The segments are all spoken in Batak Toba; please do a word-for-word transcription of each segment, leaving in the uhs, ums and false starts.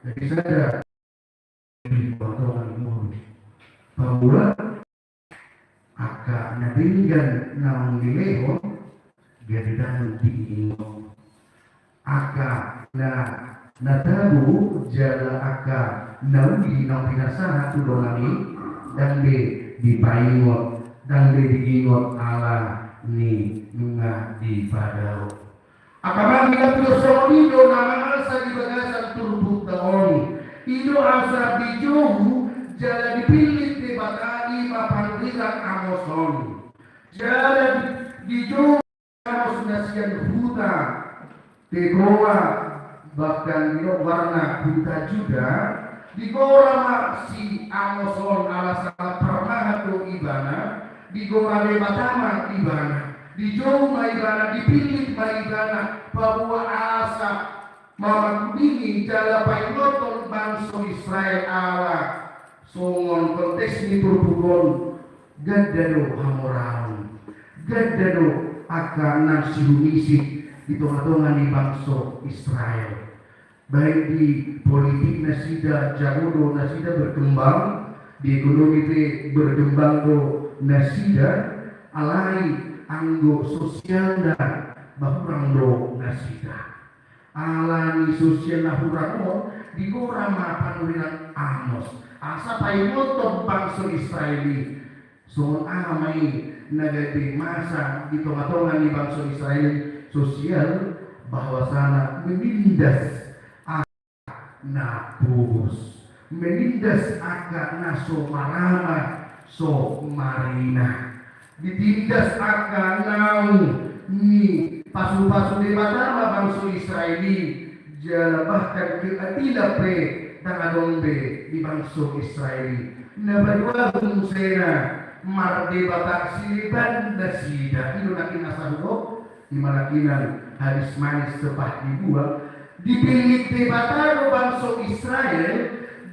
Jadi sada di potongan mulu. Paboa angka na denggan naung dilehon gabe ndang diingot. Angka na, na tabo jala angka na uli naung pinasahat tu dongan i ndang be dipaingot, ndang be diingot ala ni nunga dipadao. Angka amang inang, songon i do na masa di bagasan turpukta on. I do asa dijou jala dipillit Debata i ma panurirang Amos on. Jala dijou Amos na sian huta Tekoa, bahkan di warna huta Juda, digora ma si Amos on ala salah parmahan do ibana, digora Debata ma ibana, dijou ma ibana, dipillit ma ibana, paboa asa mamangkudingi jala paingothon bangso Israel ala songon konteks ni turpuk on, ganda do hamoraon, ganda do angka na sihumisik di tonga-tonga ni bangso Israel. Baik di politik nasida jago do nasida berkembang, di ekonomi pe berkembang do nasida, alai anggo sosialna ba hurang do nasida. Ala ni sosial na hurang on, digora ma panurirang Amos asa paingothon bangso Israel i. Songon aha ma i na gabe masa di tonga-tonga ni bangso Israel i? Sosial, bahwasana menindas angka na pogos, menindas angka na so marama so marina. Ditindas angka naung nipasu-pasu Debata ma bangso Israel i, jala bahkan keadilan pe ndang adong be di bangso Israel i. Na paduahon musena, mardebata sileban nasida. I do nangkin asa hudok, ima nangkinan habis manis sepah dibuang. Dipillit Debata do bangso Israel,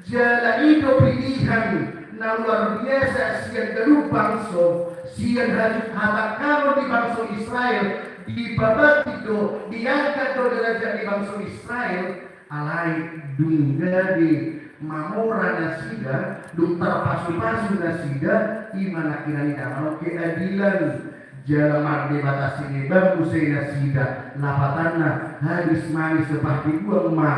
jala i do pilihan na luar biasa sian ganup bangso, sian hajut hatangkanon di bangso Israel, dipabangkit do, diangkat do derajat ni bangso Israel, alai dung gabe mamora nasida, dung tarpasu-pasu nasida, ima nangkinan i na adong keadilan. Jala mardebata sileban muse nasida, lapatanna habis manis sepah dibuang ma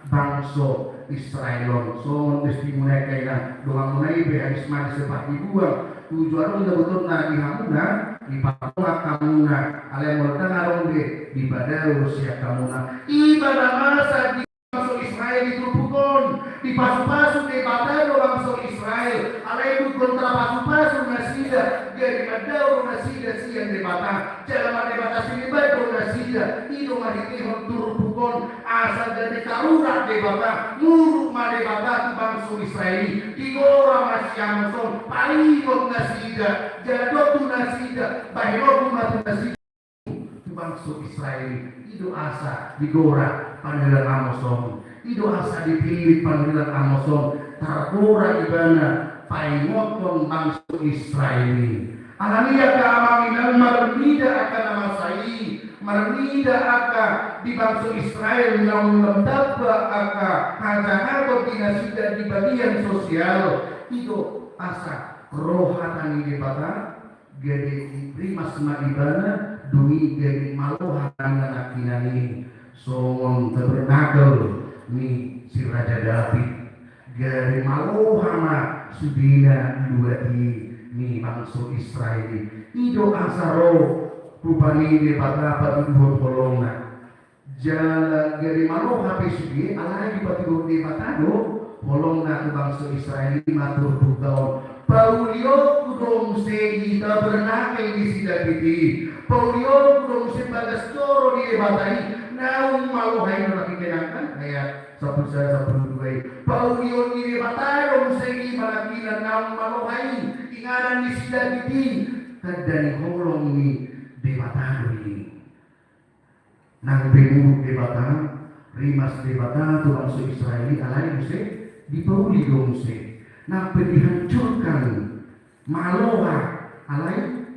bangso Israel on. Songon testimoni angka inang, donganmuna i pe habis manis sepah dibuang. Tujuan on sebetulna di hamuna, dipatonga hamuna, alai molo ndang adong be, dipadao sian hamuna. Ima na masa di bangso Israel di turpuk on, dipasu-pasu Debata do bangso Israel, alai dung tarpasu-pasu nasida, gabe mandao do nasida sian Debata, jala mardebata sileban do nasida. I do marhitehon turpuk on, asa gabe tarurat Debata, muruk ma Debata tu bangso Israel i, digora ma si Amos on, paingot nasida, jala dok tu nasida, bahenonku ma tu nasida. Tu bangso Israel i, i do asa digora panurirang Amos on, i do asa dipillit panurirang Amos on, targora ibana paingothon bangso Israel i. Alani i angka amang inang, marnida angka na masa i, marnida angka di bangso Israel naung lam tamba angka hajahaton di nasida di bagian sosial, i do asa ro hata ni Debata, gabe rimas ma ibana, dung i gabe maloha ma nangkinan i, songon tabernakel ni si Raja Daud. Gabe maloha ma sudena luat i ni bangso Israel i. I do asa ro rupani Debata patuduhon holongna. Jala gabe maloha pe sude, alai dipatuduhon Debata do holongna tu bangso Israel i, ima turpukta on. Paulionku do muse i tabernakel ni si Daud i. Paulionku do muse bagas joro ni Debata i. Naung maloha i, na nangkin, inang, kan? Ayat sampulu sada, sampulu dua i. Paulion ni Debata do muse i, ima nangkinan, naung maloha i inganan ni si Daud i. Tanda ni holong ni Debata do i. Nang pe muruk Debata, rimas Debata tu bangso Israel i, alai muse dipauli do muse. Nang pe dihancurkan, maloha, alai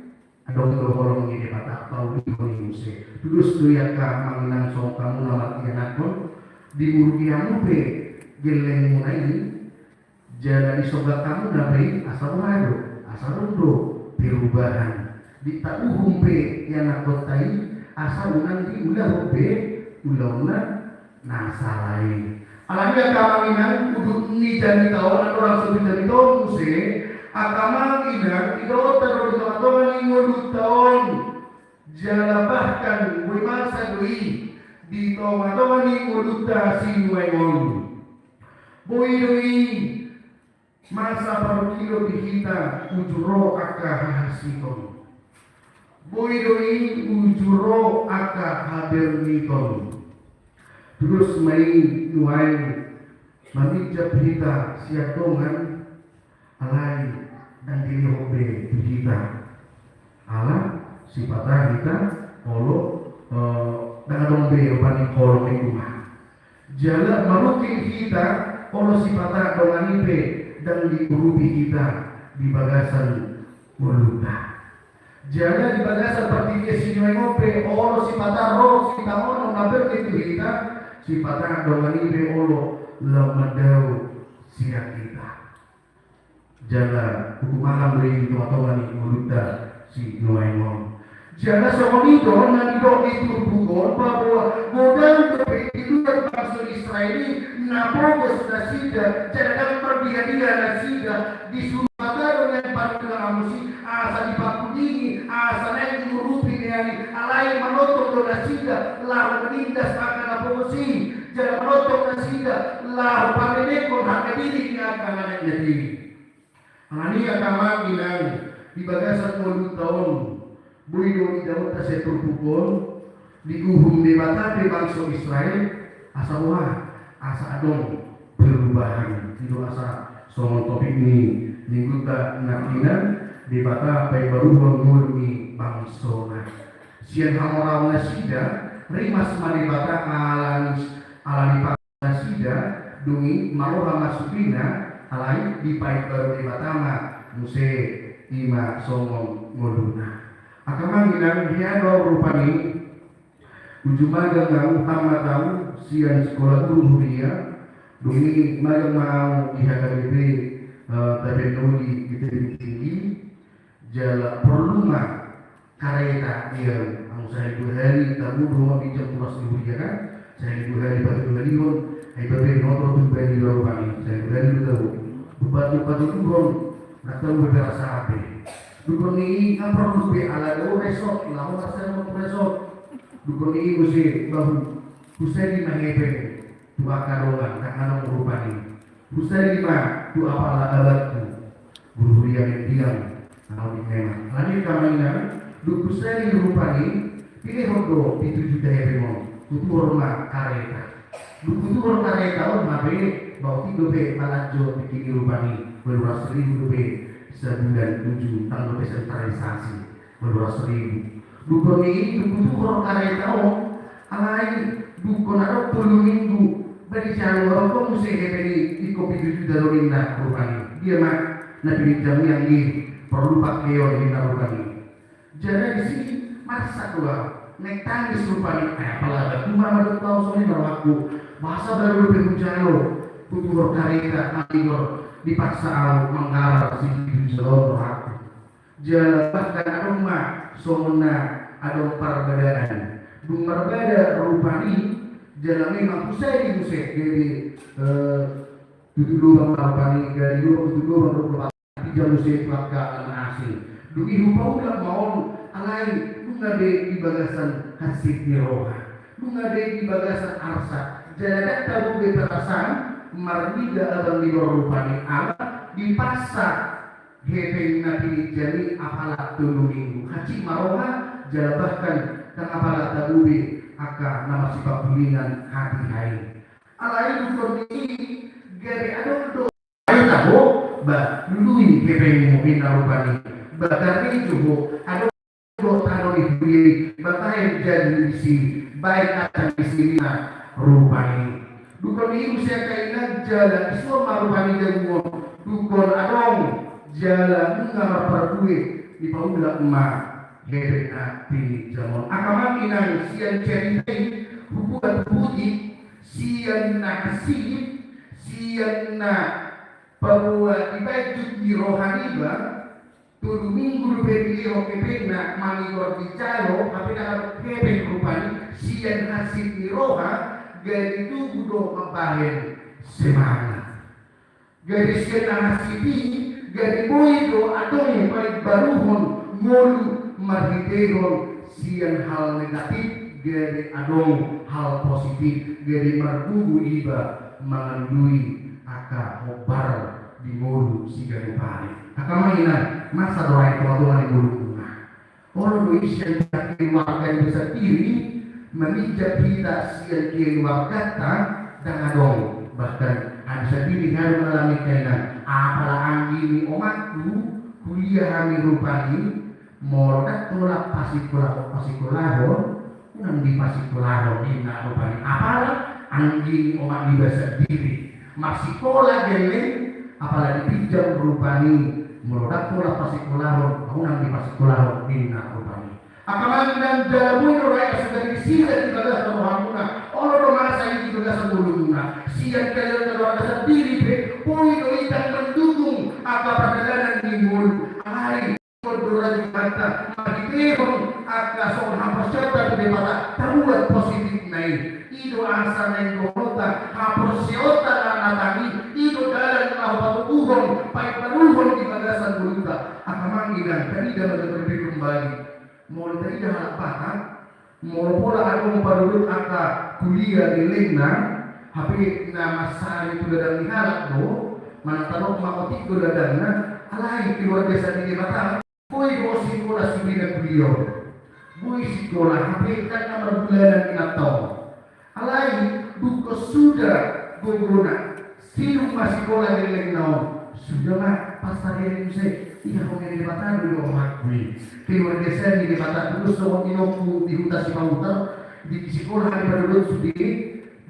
adong do holong ni Debata, paulihon i muse. Tudos do i angka amang inang, songon hamuna martian angkon, dimuruki hamu pe gellengmuna i, jala disonggang hamuna pe i, asa boha do, asa adong do perubahan. Ditauhum pe ianakhonta i, asa unang diulahon be ulaonna na sala i. Alani i angka amang inang, udut ni jamita on, andorang so di jamita on muse, angka amang inang, didohot do di tongatonga ni ngolunta on. Jala bahkan boi masa do i di tongatonga ni ngolunta sinuaeng on. Boi do i masa parungkilon di hita uju ro angka hahansiton. Boi do i uju ro angka haberniton. Torus ma i nuaeng maminjam hita sian dongan, alai ndang dilehon be tu hita. Ala sipata hita olo, eh, ndang adong be rupani holong ni Tuhan. Jala marungkil hita olo sipata dongan i pe ndang diurupi hita di bagasan ngolunta. Jala di bagasan partingkian sinuaeng on pe olo sipata ro sitangonon na berni tu hita, sipata dongan i pe olo laho mandao sian hita. Jala hukumalam do i di tongatonga ni ngolunta sinuaeng on. Jala songon i do na nidok ni turpuk on, bahwa godang dope di luar bangso Israel i na pogos nasida, jala ndang mardiadia nasida, disuru Debata do nian pangidoan muse, asa dipangkulingi, asa naeng diurupi nian i, alai manongtong do nasida laho manindas angka na pogos i, jala manongtong nasida laho panenekhon harga diri ni angka na naeng na diri. Alani i angka amang inang, di bagasan ngolunta on, boi do idaonta sian turpuk on, diuhum Debata pe bangso Israel, asa boha, asa adong perubahan. I do asa songon topik ni minggunta nangkinan, Debata paimbaruhon ngolu ni bangsona. Sian hamoraon nasida, rimas ma Debata alani, alani nasida, dung i marroha ma supina, alai dipaimbaru Debata ma muse i ma songon ngoluna. Angka amang inang, hea do rupani, uju magang au, tamat au sian sikola guru huria, dung i magang ma au di H K B P, eh, Tapanuli, di Tebing Tinggi, jala porlu ma kareta, ia, anggo sahali dua hali tabo do on di jam turas di huria kan, sahali dua hali patuduhon, ai babe noto tu bani do rupani, sahali dua hali do tabo. Bupati patuduhon, na tabo be perasaan be. Dungkon ni i, nga porlu be ala do resort, laho ma resort, resort. Dungkon ni i muse, bahu, husadi ma hepeng tu angka dongan, ndang adong rupani. Husadi ma tu apala abangku, guru huria Mendiang, na uli memang. Alani i angka amang inang, dung husadi rupani, pilihon do pitu juta hepeng on, hutuhor ma kareta. Dung hutuhor kareta on hape, bah otik dope malanjo tingki ni rupani, ualu ratus ribu dope sabulan uju, ndang dope sentralisasi. Ualu ratus ribu. Dungkon ni i, dung hutuhor kareta on, alai dungkon adong tolu minggu, ba dijalo adong muse hepeng i, ingkon pitu juta do ninna rupani. Dia ma na pinjam i, anggi porlu pakeon ninna rupani. Jala disi marsak do au, naeng tangis rupani, eh, apala abangku ma mandok tu au songon i ma rohangku, boasa baru dope hujalo, hutuhor kareta, manigor, dipaksa au manggarar si pitu juta on rohangku. Jala bahkan adong ma songon na adong parbadaan. Dung marbada rupani, jala memang husadi muse gabe, eh, tutu lobang ma rupani, gabe lobang tutu lobang, rupani jala muse tu angka na asing. Dung i hupaulak ma on, alai nunga be di bagasan hansit ni roha, nunga be di bagasan arsak. Jala ndang tabo be perasaan marnida abang ni roha rupani, ala dipaksa hepeng na pinjam i apala tolu minggu. Hansit ma roha, jala bahkan ndang apala tabo be angka na masipangkulingan hatiha i. Alai dungkon ni i, gabe adong do, ai tabo, ba lului hepengmu ninna rupani. Ba gabe jo ho, adong do tano ni huria i, ba bahen jabu disi, bahen kacang disi ninna rupani. Dungkon ni i muse angka inang, jala disuan ma rupani jabu on, dungkon adong jala nunga marparbue, dipaulak ma hepeng na pinjam on. Angka amang inang, sian carita i hubuat buti, sian na hansit, si sian na paboa dibaen jut ni roha niba, tolu minggu dope dilehon hepengna, manigor dijalo, hape ndang adong hepeng rupani, sian hansit ni roha, gabe tubu do mambahen semangat. Gabe sian na hansit i, gabe boi do adong paimbaruhon ngolu marhitehon sian hal negatif, gabe adong hal positif, gabe marbubu iba mangalului angka hombar di ngolu siganup ari. Angka amang inang, masa do aek tonga-tonga ni ngolumuna. Olo do i sian keluarga niba sandiri, maninjak hita sian keluarganta, ndang adong. Bahkan hami sandiri, hami mangalami, angka inang, apala anggi ni omakku, kuliah hami rupani, molo ndang tolap pasikola-, pasikolahon, unang dipasikolahon, ninna rupani. Apala anggi ni omak niba sandiri. Masikola gelleng, apala dipinjam rupani, molo ndang tolap pasikolahon, unang dipasikolahon, ninna rupani. Angka amang inang, jala boi do raek sugari sida di bagasan rohamuna, olo do masa i di bagasan ngolumuna. Sian keluarga sandiri pe, boi do i ndang mandukung angka pardalanan ni ngolu. Alai, Tuhan do raja hata, marhitehon angka songon haporseaonta tu Debata, tabuat positifna i. I do asa naeng dohononta, haporseaonta na matang i, i do dalan na hupatubuhon, paimbaruhon di bagasan ngolunta. Angka amang inang, tarida ma jala berpikir kembali. Molo tarida halak Batak, molo pola adong padohot angka kuliah gellengna, hape na mansari tu ladang ni halak do, manang tadok ma otik do ladangna, alai keluarga sandiri Batak, boi do sikola sude na kuliah on. Boi sikola, hape kan na marbulanan inanta on. Alai, dung suda gogona, sidung masikola gellengna on, suda ma pansarian i muse. Ia, hona ni Debata do i omakku i. Keluarga sian ni Debata, tudos songon inongku di huta Sipahutar, disikola hami padohot sude,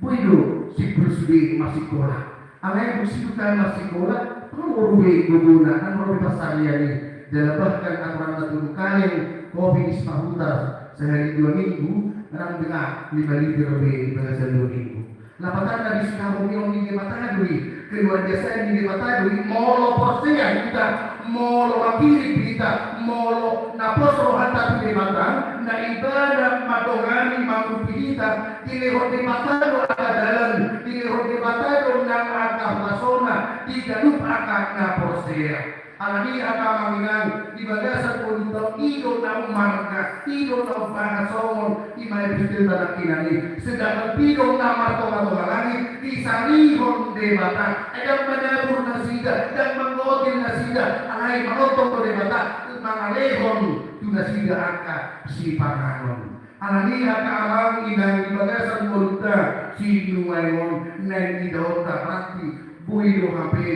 boi do simpul sude masikola. Alai dung sidung hami masikola, ndang ro be gogona, ndang ro be pansarian i. Jala bahkan aturanna tolu kaleng kopi di Sipahutar sehari dua minggu, ndang denggan lima liter be di bagasan dua minggu. Lapatanna, disi hahomion ni Debata do i, keluarga sian ni Debata do i, molo porsea hita, molo manghirim hita, molo na pos rohanta tu Debata, na Ibana mandongani, mangurupi hita, dilehon Debata do angka dalan, dilehon Debata do nang angka huasona di ganup angka na porsea. Alani i, angka amang inang, di bagasan ngolunta on, i do na ummarga, i do na umbahen songon i ma epistelta nangkinan i. Sedangkan pidong na martonga-tonga langit disarihon Debata. Ai ndang manabur nasida, ndang manggotil nasida, alai manongtong do Debata mangalehon tu nasida angka sipanganon. Alani i, angka amang inang, di bagasan ngolunta sinuaeng on, naeng idaonta, berarti boi do hape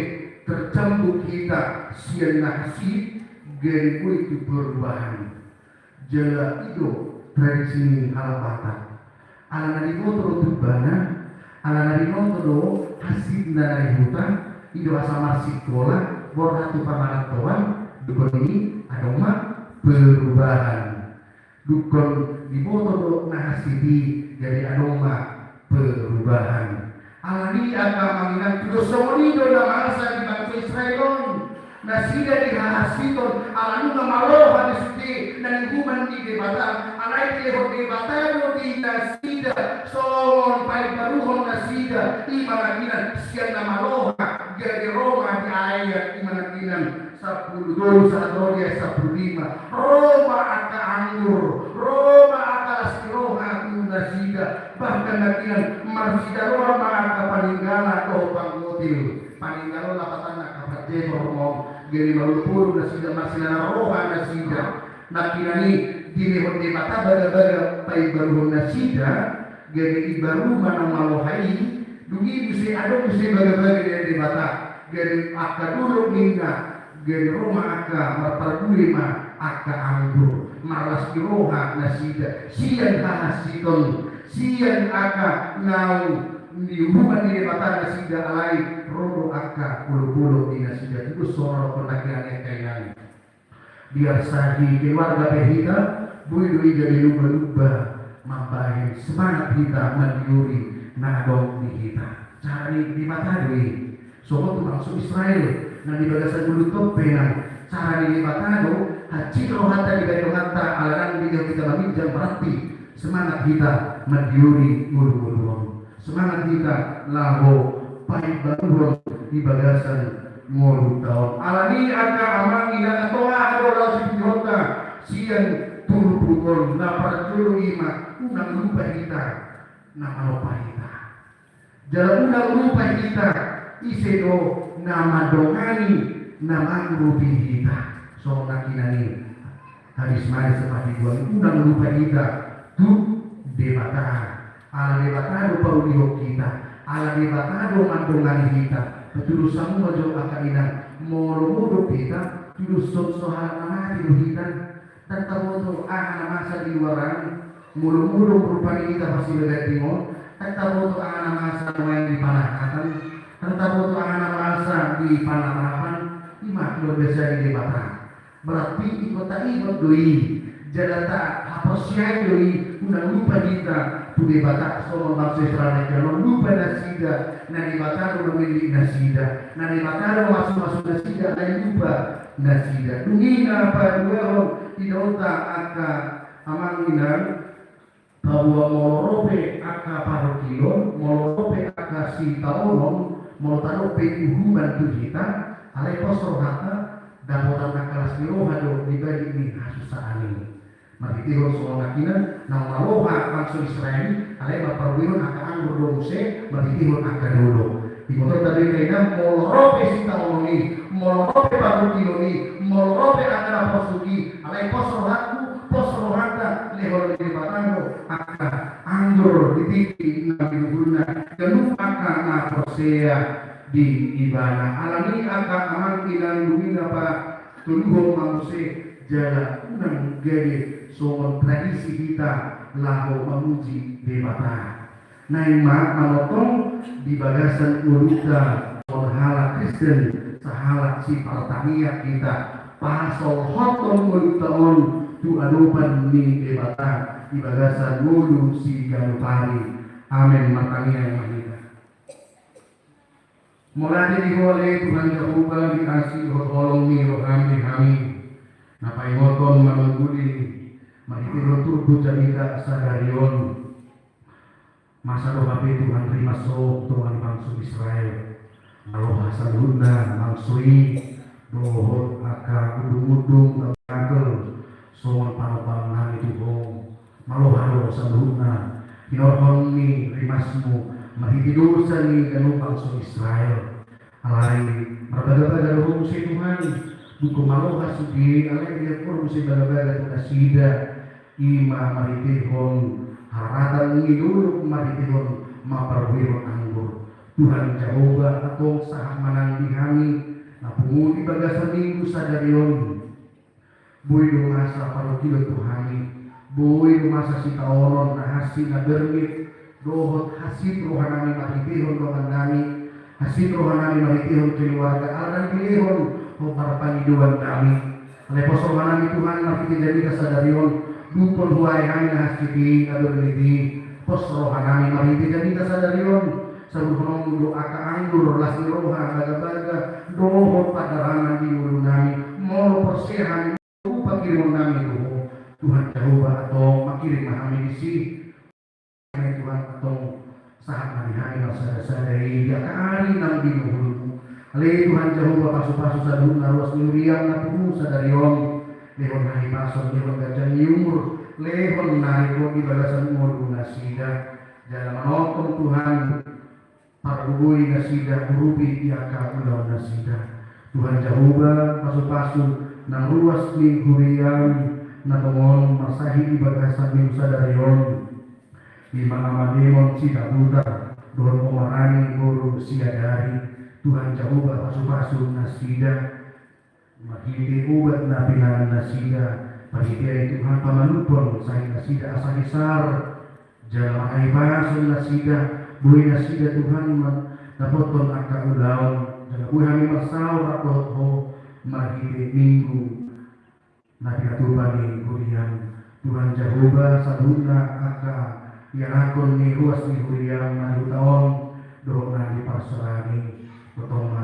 tercambuk hita sian na hansit, gabe boi tu perubahan. Jala i do tradisi ni halak Batak. Ala na diboto do tumbana, ala na dinoto do hansitna na di huta, i do asa marsikola, borhat tu pangarantoan, dungkon i adong ma perubahan. Dungkon diboto do na hansit i, gabe adong ma perubahan. Alani i, angka amang inang, tudos songon i do na masa di bangso Israel on. Nasida dihahansiton, ala nunga maloha di sude na niuhuman ni Debata, alai dilehon Debata do di nasida songon paimbaruhon nasida, i ma nangkinan, sian na maloha gabe ro ma di ayat i ma nangkinan sampulu tolu sahat ro di ayat sampulu lima. Ro ma angka anggur, ro ma angka las ni roha tu nasida. Bahkan nangkinan marsitadoan ma angka paninggala dohot panggotil. Paninggala on lapatanna angka panjetor ma on, gabe marolopolop nasida, marsilanan roha nasida. Nangkinan i dilehon Debata bagabaga paimbaruhon nasida, gabe imbaru ma na maloha i. Dung i muse adong muse bagabaga ni Debata, gabe angka dolok ninna, gabe ro ma angka, marparbue ma angka anggur, marlas ni roha nasida sian hahansiton, sian angka naung niuhuman ni Debata nasida, alai ro do angka olopolop di nasida. Tudos songon na nidok nangkinan i, angka inang. Biar sadia keluarga pe hita, boi do i gabe lumba-lumba mambahen semangat hita mandiuri na adong di hita. Cara ni Debata do i. Songon tu bangso Israel na di bagasan ngolunta on pe, nang cara ni Debata do hansit rohanta dibahen donganta, ala nang dilehon hita maminjam, berarti semangat hita mandiori ngolungolu on. Semangat hita laho paimbaruhon di bagasan ngolunta on. Alani i angka amang inang, antong aha do laho siputihonta sian turpuk on? Na parjolo i ma, unang lupa hita na manompa hita. Jala unang lupa hita ise do na mandongani, na mangurupi hita. Songon nangkinan i, habis mari seperti bulan, unang lupa hita tu Debata. Ala Debata do paulihon hita, ala Debata do mandongani hita. Tudoshon ma jo angka inang, molo modom hita, tudoshon so halak na mate do hita. Ndang taboto aha na masa di luar an. Molo modom rupani hita pasibaganding on, ndang taboto aha na masa nuaeng di panahatan, ndang taboto aha na masa di panatapan. I ma luar biasa ni Debata. Berarti ingkon taingot do i, jala tahaporseai do i. Unang lupa hita tu Debata, songon bangso Israel na jalo lupa nasida, na Debata do mamillit nasida, na Debata do mamasumasu nasida, alai lupa nasida. Dung i na paduahon, idaonta angka amang inang, paboa molo ro pe angka parungkilon, molo ro pe angka sitaonon, molo tadok pe uhuman tu hita, alai pos rohanta, dapotan angka las ni roha do di balik ni hasusaan i. Marhitehon songon nangkinan naung maloha bangso Israel i, alai marparuehon angka anggur do muse marhitehon angka dolok. Diboto tadi kena, molo ro pe sitaonon i, molo ro pe parungkilon i, molo ro pe angka na porsuk i, alai pos rohangku, pos rohanta, lehon ni Debata do angka anggur di tingki na binuhurna, ganup angka na porsea di Ibana. Alani i angka amang inang, dung i na patoluhon ma muse, jala unang gabe songon tradisi hita laho mamuji Debata. Naeng ma manongtong di bagasan ngolunta songon halak Kristen, sahalak sipartangiang hita, pasolhothon ngolunta on tu adopan ni Debata di bagasan ngolu siganup ari. Amen. Martangiang ma hita. Mauliate di Ho ale Tuhan Jahowa, di asi dohot holong ni roham di hami, na paingothon manungguli marhitehon turpuk jamita sadari on. Masa do hape Tuhan rimas Ho tu dongan bangso Israel. Maloha saluhutna bangso i dohot angka undungundung, taberkel songon panombangan nami tu Ho. Maloha do saluhutna hinorhon ni rimasmu marhite dosa ni ganup bangso Israel. Alai marbagabaga do Ho muse Tuhan, dung maloha sude, alai diapor muse bagabaga tu nasida. I ma marhitehon haratan ni dolok, marhitehon mamparbuehon anggur. Tuhan Jahowa, antong sahat ma nang di hami na pungu di bagasan minggu sadari on. Boi do masa parungkilon tu hami, boi do masa sitaonon na hansit na berngit, dohot hansit roha nami marhitehon dongan nami, hansit roha nami marhitehon keluarga, ala nang dilehon Ho parpangidoan nami. Alai pos roha nami Tuhan marhite jamita sadari on, dungkon Ho ae hami na hansit i, na berngit i, pos roha nami marhite jamita sadari on. Saluhutna do angka anggur las ni roha, bagabaga dohot pardalanan di ngolu nami. Molo porsea hami, pakirimon nami tu Ho. Tuhan Jahowa, antong mangkirim ma hami disi. Tuhan, antong sahat ma di hami na sada-sada i di angka ari nang di ngolunami. Ale Tuhan Jahowa, pasu-pasu saluhutna ruas ni huriam na pungu sadari on. Lehon hahipason, lehon ganjang ni umur, lehon na rikot di bagasan ngolu nasida. Jala manongtong Tuhan, pargogoi nasida, urupi di angka ulaon nasida. Tuhan Jahowa, pasu-pasu nang ruas ni huriam na tongon marsahit di bagasan minggu sadari on. Ima Ama Demon Sitabutar dohot Oma Rani boru Siadari. Tuhan Jahowa, pasu-pasu nasida. Marhite obat na pinangan nasida, parhitean i Tuhan pamanopon sahit nasida asa hisar. Jala marhahipason nasida, boi nasida Tuhan mandapothon angka ulaon. Jala boi hami marsaor rap dohot Ho marhite minggu na pinatupa ni huriam. Tuhan Jahowa, saluhutna angka ianakhon ni ruas ni huriam na di huta on dohot na di parsaoran i, tongtong ma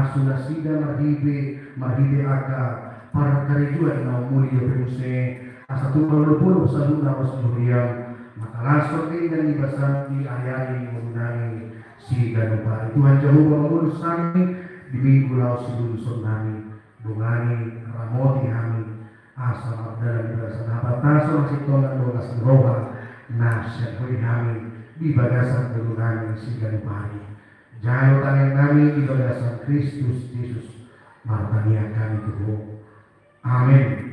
Asa nasida marhite, marhite angka parkarejoan na umuli dope muse, asa tumang lopolop saluhutna ros di huriam, mangalashon denggan ni basaM di ari-ari ngolunami siganup ari. Tuhan Jahowa, mangolus hami di minggu laos silulusonnami, dongani, ramoti hami, asa mardalan di bagasan hapatason, hasintongan dohot las ni roha na sian Ho i hami di bagasan ngolunami siganup ari. Jalo tangihonnami di bagasan Kristus Jesus, martangiang hami tu Ho. Amen.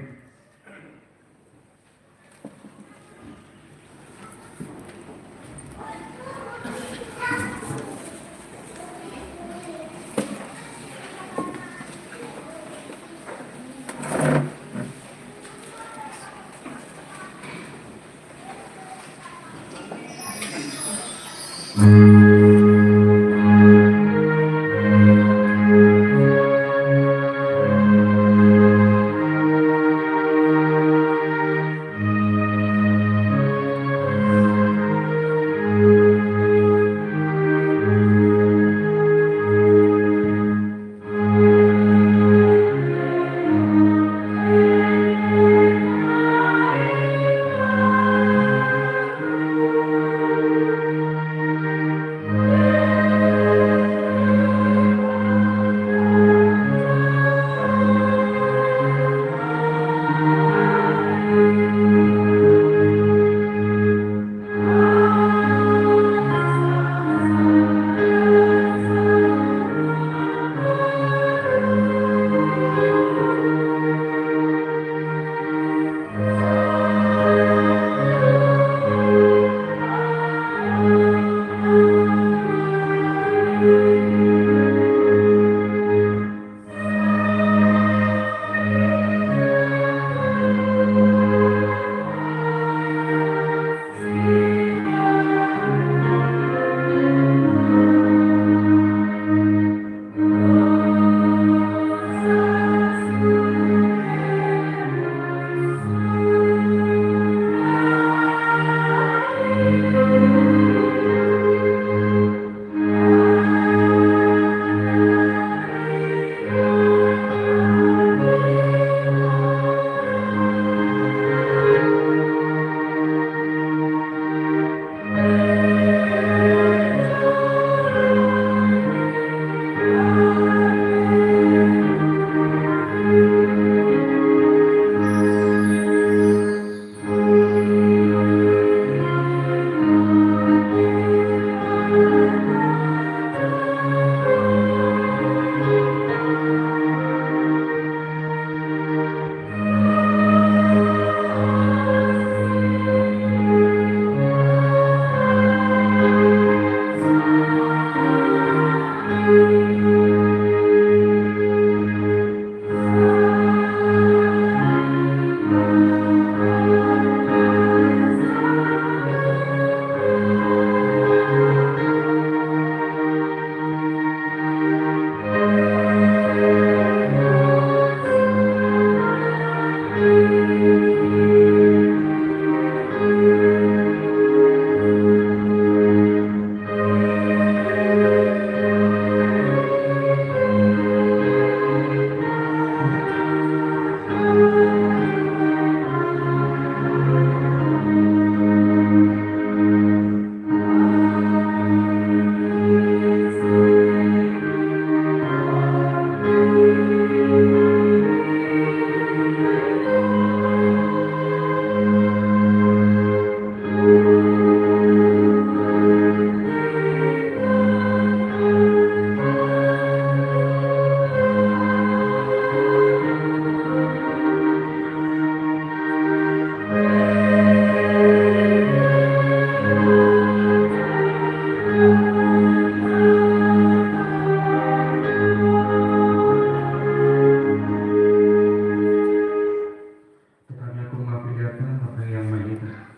Tangihon ma hita.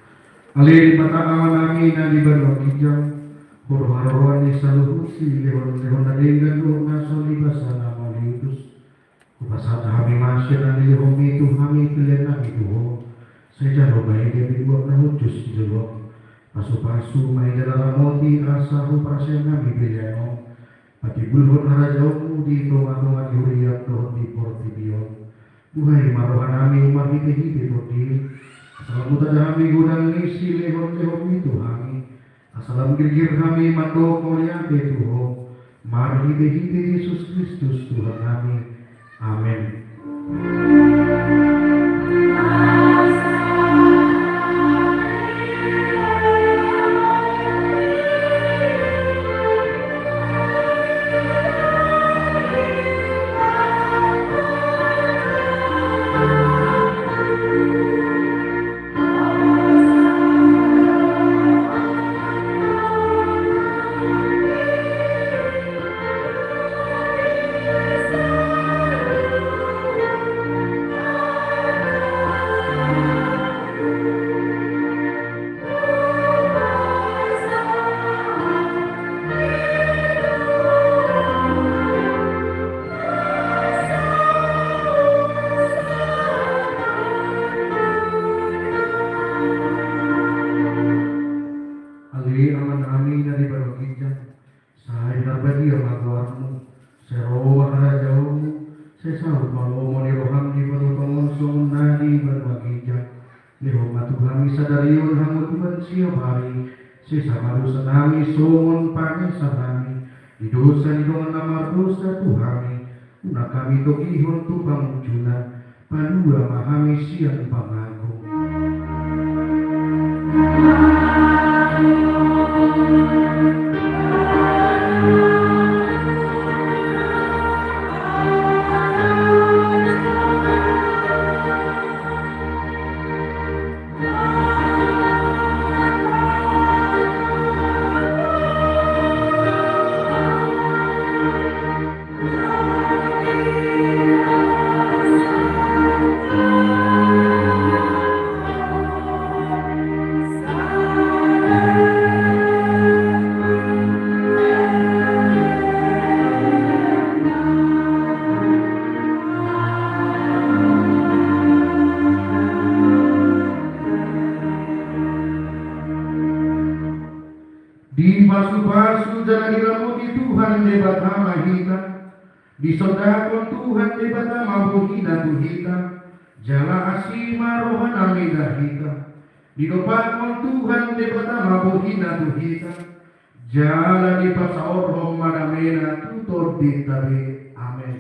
Ale Debata Amanami na di banua ginjang, Ho do haroroan ni saluhut silehon-lehon na denggan dohot na so libasan na mauliutus. Hupasahat hami ma sian na nilehonMi tu hami peleannami tu Ho. Sai jalo ma i gabe uap na hushus di joloM. Pasu-pasu ma i jala ramoti asa huparsian hami pelean on. Patimbulhon harajaonmu di tongatonga ni huria dohot di portibi on. Buhai ma rohanami marhitehite Tondim, asa lam hutanda hami godang ni silehonlehonmi tu hami, asa lam girgir hami mandok mauliate tu Ho, marhitehite Jesus Kristus Tuhannami. Amen. Ale Amanami na di banua ginjang, sai parbadia ma goarmu, sai ro ma harajaonmu, sai saut ma lomo ni roham di banua tonga on songon na di banua ginjang. Lehon ma tu hami sadari on hamu Tuhan siapari, sesa ma dosanami songon panesanami di dosa ni dongan na mardosa tu hami, unang hami togihon tu pangunjunan, palua ma hami sian pangago. Dipasupasu jala diramoti Tuhan Debata ma hita, disondangkon Tuhan Debata ma bohina tu hita, jala asi ma rohana mida hita. Didompakkon Tuhan Debata ma bohina tu hita, jala dipasaorhon ma damena tu tondinta be. Amen.